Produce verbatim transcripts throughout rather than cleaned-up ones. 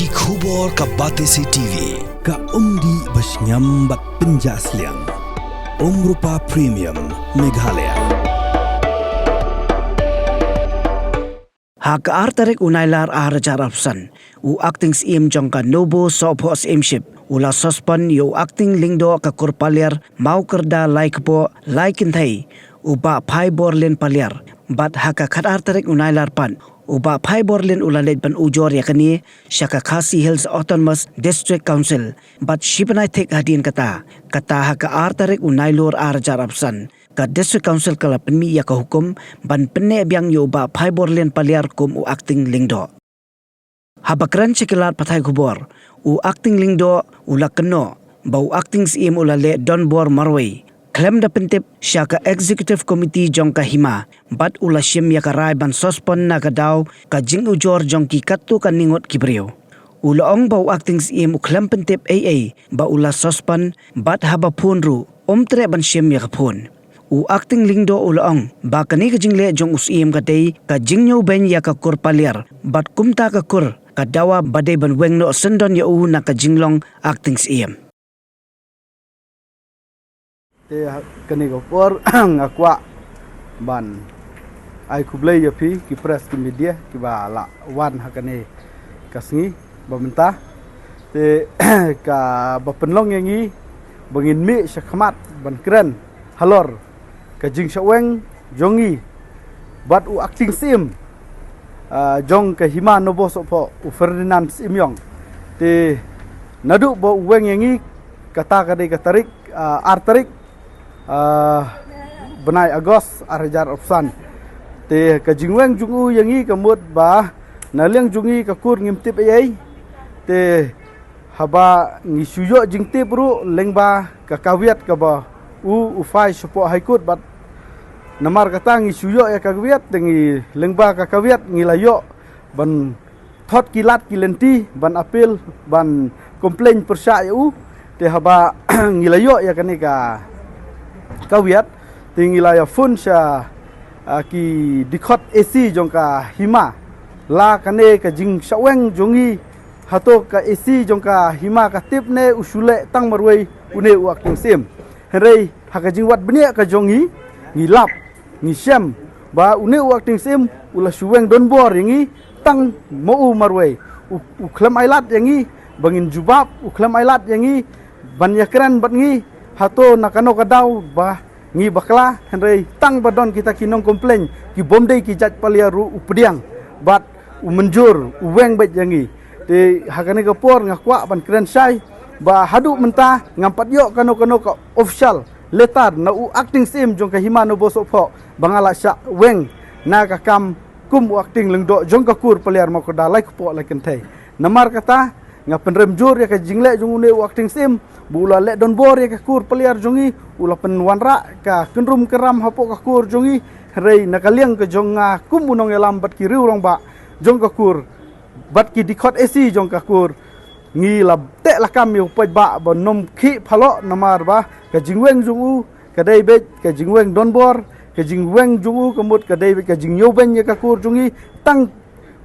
Ki khubor ka Batesi T V, ka umdih ba shngiam bad pynjah sliang. Umrupa Premium, Meghalaya. Ha ka ar tarik u Nailar ar hajar arphew san, u Acting Syiem jong ka Nobosohphoh Syiemship u la suspend ïa u Acting Lyngdoh ka kur Paliar Mawkyrda Laikpoh Laikynthei, u Bah Phaiborlin Paliar. Bad ha ka khat ar tarik u Nailar pat, u Bah Phaiborlin u la leit ban ujor ïa kane sha ka Khasi Hills Autonomous District Council. Bad shi bnai thik hadien kata, kata ha ka ar tarik u Nailur ar hajar arphew san, ka District Council ka la pynmih ïa ka hukum ban pynneh biang ïa u Bah Phaiborlin Paliar kum u Acting Lyngdoh. Haba kren sha ki lad pathai khubor, u Acting Lyngdoh u la kynnoh ba u Acting Syiem u la leh donbor marwei khlem da pyntip sha ka Executive Committee jong ka hima, bad u la shim ïa ka rai ban suspend na ka daw ka jingujor jong ki katto katne ngut ki briew. U la ong ba u Acting Syiem u khlem pyntip ei ei ba u la suspend, bad haba phone ruh um treh ban shim ïa ka phone. U Acting Lyngdoh u la ong ba kane ka jingleh jong u Syiem ka dei ka jingñiewbeiñ ïa ka kur Paliar, bad kumta ka kur ka dawa ba dei ban weng noh syndon ïa u na ka jinglong Acting Syiem. Te ha kane ka por nga kwah ban ai khublei ïa phi ki press, ki media kiba la wan ha kane ka sngi ba mynta. Te kaba pynlong ïa ngi ba ngin mih sha khmat ban kren halor ka jingshah weng jong ngi bad u Acting Syiem, ah, jong ka hima Nobosohphoh, u Ferdinand Syiemiong. Te naduh ba u weng ïa ngi, kata ka dei ka tarik, ah, ar tarik, ah, bnai August ar hajar arphew san. Te ka jingweng jong u ïa ngi ka mut ba na liang jong ngi ka kur ngim tip ei ei. Te haba ngi shu ïoh jingtip ruh lyngba ka kawiat kaba u, u file shapoh High Court, bad namar kata ngi shu ïoh ïa ka kawiat, te ngi lyngba ka kawiat ngi la ïoh ban thot ki lad ki lynti ban appeal, ban complain pyrshah ïa u. Te haba ngi la ïoh ïa kane ka kawiat, te ngi la ïa phone sha, ah, ki dkhot A C jong ka hima, la kane ka jingshah weng jong ngi hato ka A C jong ka hima ka tip ne u shu leh tang marwei une u Acting Syiem. Hynrei ha ka jingwad bniah ka jong ngi, ngi lap, ngi shem ba une u Acting Syiem u la shu weng donbor ïa ngi tang ma u marwei. U, u khlem ai lad ïa ngi ba ngin jubab, u khlem ai lad ïa ngi ban ïakren bad ngi hato na kano ka daw ba ngi bakla, hynrei tang ba don kita ki nong complain ki bym dei ki jait Paliar ruh u pdiang bad u mynjur, u weng beit ïa ngi. Te ha kane ka por nga kwah ban kren shai ba haduh mynta ngam pat ïoh kano kano ka official letter na u Acting Syiem jong ka hima Nobosohphoh ba nga la shah weng na ka kam kum u Acting Lyngdoh jong ka kur Paliar Mawkyrda Laikpoh Laikynthei. Namar kata nga pynrem jur ïa ka jingleh jong une u Acting Syiem ba u la leh donbor ïa ka kur Paliar jong ngi, u la pynwanrah ka kynrum kynram hapoh ka kur jong ngi. Hynrei na ka liang ka jong nga kum u nongïalam bad ki riew rangbah jong ka kur bad ki dkhot A C jong ka kur, ngi la teh lakam ïa u paidbah ba nym khih phalok namar ba ka jingweng jong u ka dei beit ka jingweng donbor, ka jingweng jong u ka mut ka dei beit ka jingïewbeiñ ïa ka kur jong ngi, tang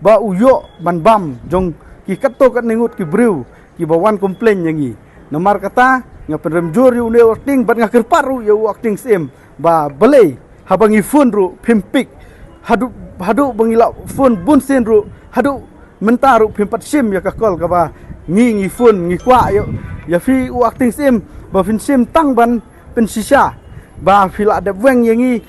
ba u ïoh ban bam jong ki katto katne ngut ki briew kiba wan complain ïa ngi. Namar kata nga pynrem jur ïa une u Acting bad nga kyrpad ruh ïa u Acting Syiem ba balei haba ngi phone ruh phim pick, haduh, haduh ba ngi la phone bun sien ruh, haduh mynta ruh phim pat shim ïa ka call kaba ngi, ngi phone, ngi kwah ïa, ïa phi u Acting Syiem ba phin shim tang ban pynshisha ba phi la dep weng ïa ngi,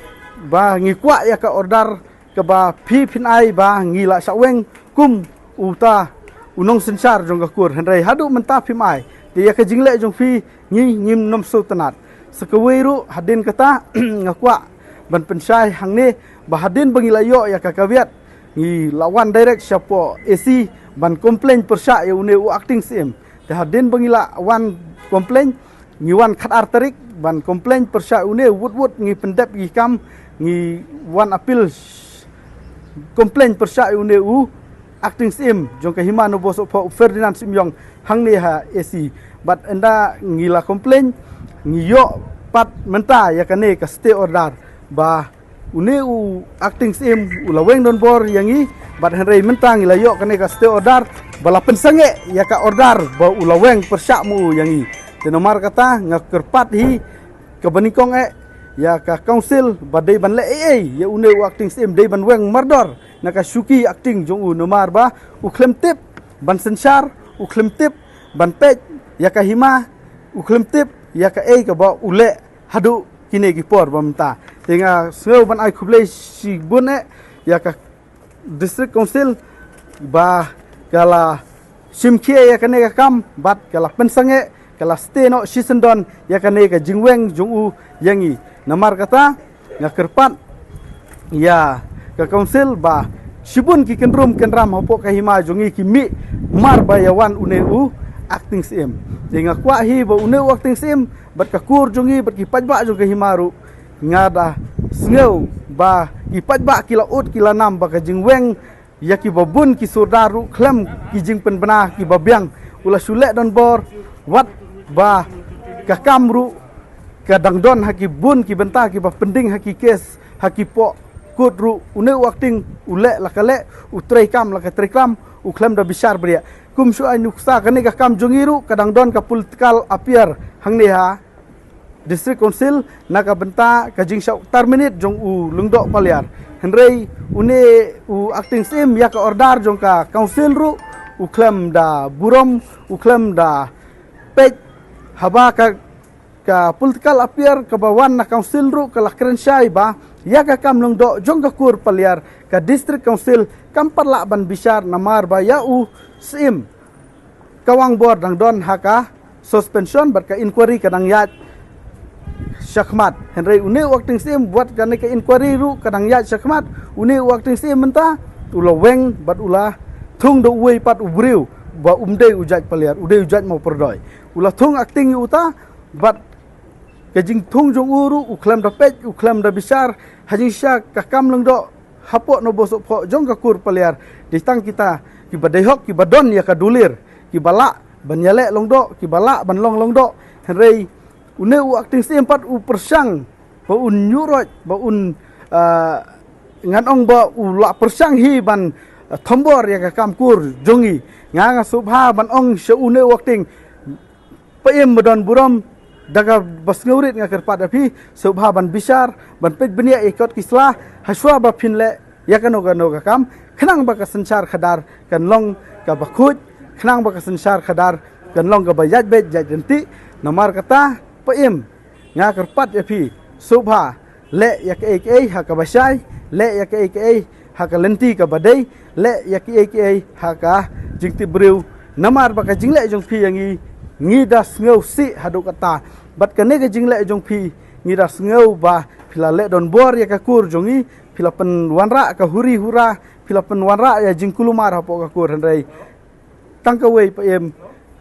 ba ngi kwah ïa ka order kaba phi phin ai ba ngi la shah weng kum uta u nongsynshar jong ka kur, hynrei haduh mynta phim ai. Te ïa ka jingleh jong phi ngi ngim nym sngewtynnat. Sa kawei ruh hadien kata nga kwah ban pynshai hangne ba hadien ba ngi la ïoh ïa ka kawiat, ngi la wan direct shapoh A C ban complain pyrshah ïa une u Acting Syiem. Te hadien ba ngi la wan complain, ngi wan khat ar tarik ban complain pyrshah une, wut wut ngi pyndep ïa ki kam, ngi wan appeal complain pyrshah ïa une u Acting Syiem jong ka hima Nobosohphoh u Ferdinand Syiemiong hangne ha A C. Bad ynda ngi la complain, ngi ïoh pat mynta ïa kane ka stay order ba Une u acting syiem u la weng donbor ïa ngi, bad hynrei mynta ngi la ïoh kane ka stay order ba la pynsangeh ïa ka order ba u la weng pyrshah mo u ïa ngi. Te namar kata nga kyrpad hi kaba nyngkong eh ïa ka council ba dei ban leh ei ei ïa une u acting syiem, dei ban weng mardor na ka shuki acting jong u, namar ba u khlem tip ban synshar, u khlem tip ban peit ïa ka hima, u khlem tip ïa kaei kaba u leh haduh kine ki por ba mynta. Te nga sngew ban ai khublei shibun eh ïa ka District Council ba ka la shim khia ïa kane ka kam bad ka la pynsangeh, ka la stay noh shisyndon ïa kane ka jingweng jong u ïa ngi. Namar kata nga kyrpad ïa ka council ba shibun ki kynrum kynram hapoh ka hima jong ngi ki mih mar ba ïa wan une u acting syiem. Te nga kwah hi ba une u acting syiem bad ka kur jong ngi bad ki paidbah jong ka hima ruh, nga da sngew ba ki paidbah ki la ud ki la nam ba ka jingweng ïa kiba bun ki sordar ruh khlem ki jingpynbna kiba biang u la shu leh donbor, wat ba ka kam ruh ka dang don ha ki bun ki bynta kiba pending ha ki kes ha ki poh kut ruh, une u acting u leh la ka leh, u treikam la ka treikam, u khlem da bishar bria. Kum shu ai nuksa kane ka kam jong ngi ruh ka dang don ka political affair hangne ha District Council na ka bynta ka jingshah terminate jong u Lyngdoh Paliar. Hynrei une u acting syiem ïa ka order jong ka council ruh u khlem da burom, u khlem da peit, haba ka ka political affair kaba wan na council ruh ka la kren shai ba ïa ka kam lyngdoh jong ka kur Paliar ka District Council kam pat lah ban bishar namar ba ïa u syiem ka wangbor dang don ha ka suspension bad ka inquiry ka dang ïaid shakhmat. Hynrei une u acting syiem wat kane ka inquiry ruh ka dang ïaid shakhmat, une u acting syiem mynta u la weng bad u la thung da uwei pat u briew ba um dei u jait Paliar, u dei u jait Mawpyrdoi. U la thung acting ïa uta bad ka jingthung jong u ruh u khlem da peit, u khlem da bishar ha jingshisha ka kam lyngdoh hapoh Nongbuh Sohphoh jong ka kur Paliar. Dei tang kita kiba dei hok kiba don ïa ka dulir, kiba lah ban ïaleh lyngdoh, kiba lah ban long lyngdoh. Hynrei une u acting syiem pat u pyrshang ba un ñiuhroit, ba un, ah, ngan ong ba u la pyrshang hi ban, ah, thombor ïa ka kam kur jong ngi. Nga nga sngewbha ban ong sha une u acting, Paiem ba don burom, da kaba sngewrit nga kyrpad ïa phi, sngewbha ban bishar, ban peit bniah ïa ki kot ki sla, hashwa ba phin leh ïa kano kano ka kam, khnang ba ka synshar khadar kan long kaba khuid, khnang ba ka synshar khadar kan long kaba ïaid beit ïaid ryntih. Namar kata, paiem, nga kyrpad ïa phi, sngewbha leh ïa kaei kaei ha kaba shai, leh ïa kaei kaei ha ka lynti kaba dei, leh ïa kaei kaei ha ka jingtip briew. Namar ba ka jingleh jong phi ïa ngi, ngi da sngewsih haduh katta. Bad kane ka jingleh jong phi, ngi da sngew ba phi la leh donbor ïa ka kur jong ngi, phi la pynwanrah ka huri hura, phi la pynwanrah ïa jingkulmar hapoh ka kur, hynrei tang kawei, paiem,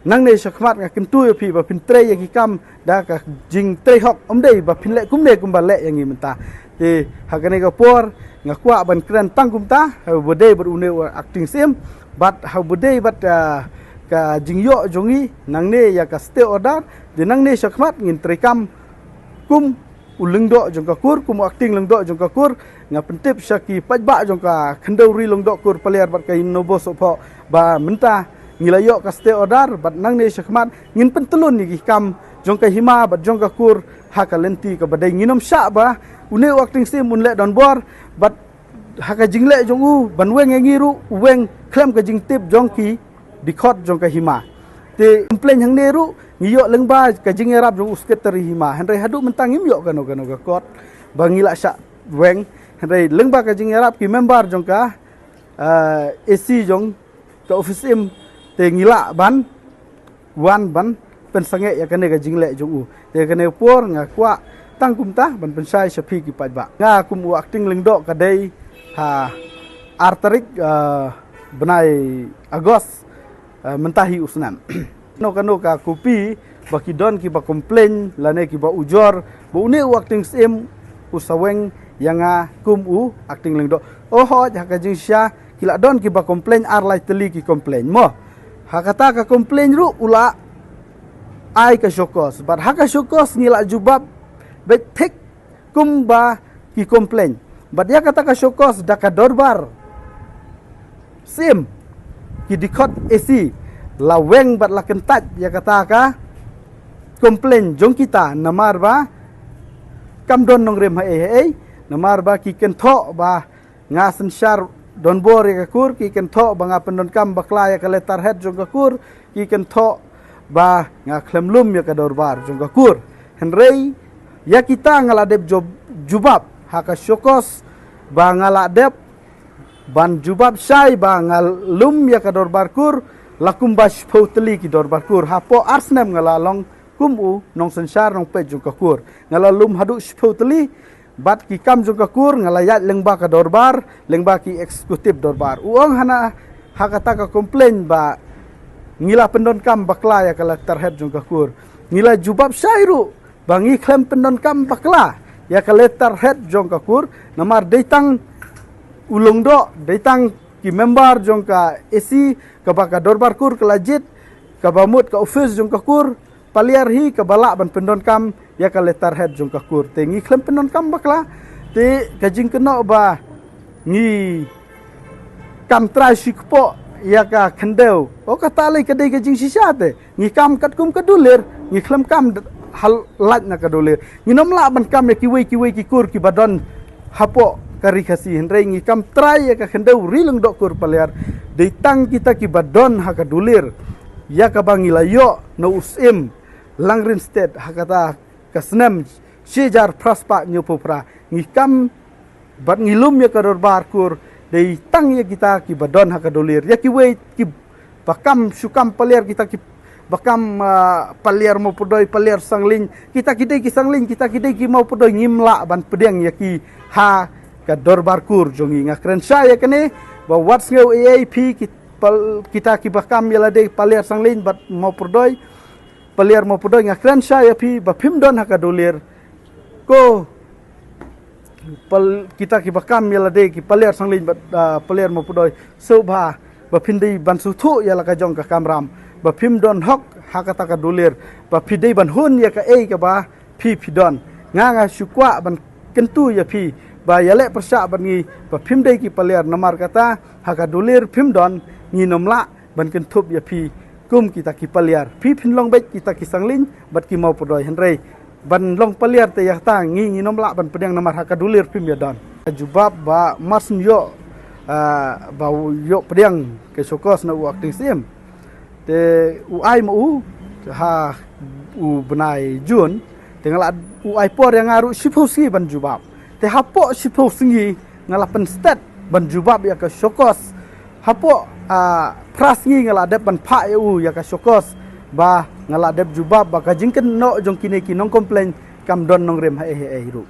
nangne shakhmat nga kyntu ïa phi ba phin trei ïa ki kam da ka jingtrei hok, ym dei ba phin leh kumne kumba leh ïa ngi mynta. Te ha kane ka por nga kwah ban kren tang kumta, ha ba dei bad une u acting syiem, bad ha ba dei bad, ah, ka jingïoh jong ngi nangne ïa ka stay order. Te nangne shakhmat ngin treikam kum u lyngdoh jong ka kur, kum u acting lyngdoh jong ka kur. Nga pyntip sha ki paidbah jong ka khyndew ri lyngdoh kur Paliar bad ka Nongbuh Sohphoh ba mynta ngi la ïoh ka stay order bad nangne shakhmat ngin pyntlun ïa ki kam jong ka hima bad jong ka kur ha ka lynti kaba dei. Ngin ym shah ba une u acting syiem un leh donbor, bad ha ka jingleh jong u ban weng ïa ngi ruh u weng khlem ka jingtip jong ki dkhot jong ka hima. Te complain hangne ruh ngi ïoh lyngba ka jingïarap jong u secretary hima, hynrei haduh mynta ngim ïoh kano kano ka kot ba ngi la shah weng. Hynrei lyngba ka jingïarap ki member jong ka, ah, A C jong ka office im, te ngi lah ban wan ban pynsangeh ïa kane ka jingleh jong u. Te kane por nga kwah tang kumta ban pynshai sha phi ki paidbah. Nga kum u acting lyngdoh ka dei ha ar tarik, ah, bnai August, ah, mynta hi u snem. Kano kano ka kopi ba ki don kiba complain lane kiba ujor ba une u acting syiem u sa weng ïa nga kum u acting lyngdoh. Oh hooid, ha ka jingshisha ki la don kiba complain, ar lai tylli ki complain mo. Ha kata ka complain ruh u la ai ka show cause. Bad ha ka show cause ngi la jubab beit thik kumba ki complain. Bad ïa kata ka show cause da ka dorbar Syiem, ki dkhot A C la weng bad la kyntait ïa kata ka complain jong kita, namar ba kam don nongrim ha ei ha ei, namar ba ki kynthoh ba nga synshar donbor ïa ka kur, ki kynthoh ba nga pyndonkam bakla ïa ka letterhead jong ka kur, ki kynthoh ba nga khlem lum ïa ka dorbar jong ka kur. Hynrei ïa kita nga la dep jub-, jubab ha ka show cause ba nga la dep ban jubab shai ba nga lum ïa ka dorbar kur la kumba shiphew tylli ki dorbar kur. Hapoh ar snem nga la long kum u nongsynshar nongpeit jong ka kur, nga la lum haduh shiphew tylli. Bad ki kam jong ka kur nga la ïaid lyngba ka dorbar, lyngba ki executive dorbar. U ong hana ha kata ka complain ba ngi la pyndonkam bakla ïa ka letterhead jong ka kur. Ngi la jubab shai ruh ba ngi khlem pyndonkam bakla ïa ka letterhead jong ka kur, namar dei tang u Lyngdoh, dei tang ki member jong ka A C kaba ka dorbar kur ka la jied, kaba mut ka office jong ka kur Paliar hi kaba lah ban pyndonkam ïa ka letterhead jong ka kur. Te ngi khlem pyndonkam bakla, te ka jingkynnoh ba ngi kam trai shi kpoh ïa ka khyndew, o kata lei ka dei ka jingshisha te. Ngi kam katkum ka dulir, ngi khlem kam d-, hal lait na ka dulir. Ngim lah ban kam ïa kiwei kiwei ki kur kiba don hapoh ka Ri Khasi, hynrei ngi kam trai ïa ka khyndew Ri Lyngdoh kur Paliar. Dei tang kita kiba don ha ka dulir ïa kaba ngi la ïoh na u Syiem Langrin State ha kata ka snem shi hajar phra spah hynñiewphew phra. Ngi kam bad ngi lum ïa ka dorbar kur dei tang ïa kita kiba don ha ka dulir. Ïa kiwei kiba kam shu kam Paliar, kita kiba kam, ah, Paliar Mawpdoi, Paliar Sangleiñ, kita ki dei ki Sangleiñ, kita ki dei ki Mawpdoi, ngim lah ban pdiang ïa ki ha ka dorbar kur jong ngi. Nga kren shai ïa kane ba wat sngew ei ei phi ki pal-, kita kiba kam ïa lade Paliar Sangleiñ bad Mawpdoi, Paliar Mawpdoi, nga kren shai ïa phi ba phim don ha ka dulir. Ko pal-, kita kiba kam ïa lade ki Paliar Sangleiñ bad, ah, Paliar Mawpdoi, sngewbha ba phin dei ban sngewthuh ïa la ka jong ka kamram, ba phim don hok ha kata ka dulir, ba phi dei ban hun ïa kaei kaba phi phi don. Nga nga shu kwah ban kyntu ïa phi ba ïaleh pyrshah bad ngi ba phim dei ki Paliar, namar kata ha ka dulir phim don. Ngim lah ban kynthup ïa phi kum kita ki Paliar. Phi phin long beit kita ki Sangleiñ bad ki Mawpdoi, hynrei ban long Paliar te ïa kata ngi ngim lah ban pdiang namar ha ka dulir phim ïa don. Jubab ba mar shu ïoh, ah, ba ïoh pdiang ka show cause na u acting Syiem. Te u ai ma u ha u bnai June, te nga la u ai por ïa nga ruh shiphew sngi ban jubab. Te hapoh shiphew sngi nga la pynstet ban jubab ïa ka show cause. Hapoh, ah, phra sngi nga la dep ban phah ïa u ïa ka show cause ba nga la dep jubab ba ka jingkynnoh jong kine ki nongcomplain kam don nongrim ha ei ha ei ruh.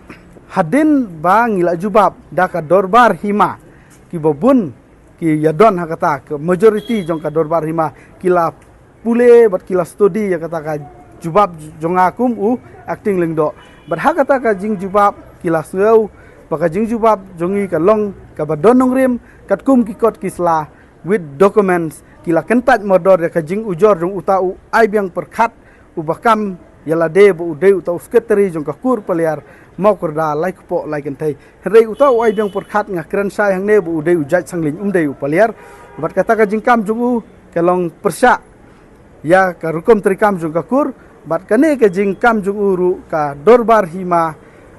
Hadien ba ngi la jubab da ka dorbar hima, kiba bun ki ïa don ha kata, ka majority jong ka dorbar hima ki la pule bad ki la study ïa kata ka jubab jong nga kum u acting Lyngdoh. Bad ha kata ka jingjubab ki la sngew ba ka jingjubab jong ngi ka long kaba don nongrim katkum ki kot ki sla with documents. Ki la kyntait mardor ïa ka jingujor jong uta u Aibiang Pyrkhat, uba kam ïa lade ba u dei uta u secretary jong ka kur Paliar Mawkyrda lai kpoh lai kynthei. Hynrei uta u Aibiang Pyrkhat nga kren shai hangne ba u dei u jait Sangleiñ, um dei u Paliar. Bad kata ka jingkam jong u ka long pyrshah ïa ka rukom treikam jong ka kur. Bad kane ka jingkam jong u ruh ka dorbar hima,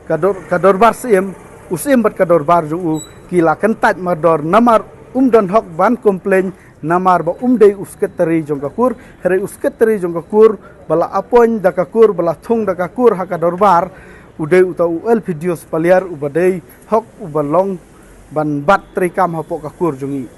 ka dor-, ka dorbar Syiem, u Syiem bad ka dorbar jong u ki la kyntait mardor namar um don hok ban complain namar ba um dei u secretary jong ka kur. Hynrei u secretary jong ka kur ba la appoint da ka kur, ba la thung da ka kur ha ka dorbar, u dei uta u Elpidius Paliar uba dei hok uba long ban bat treikam hapoh ka kur jong ngi.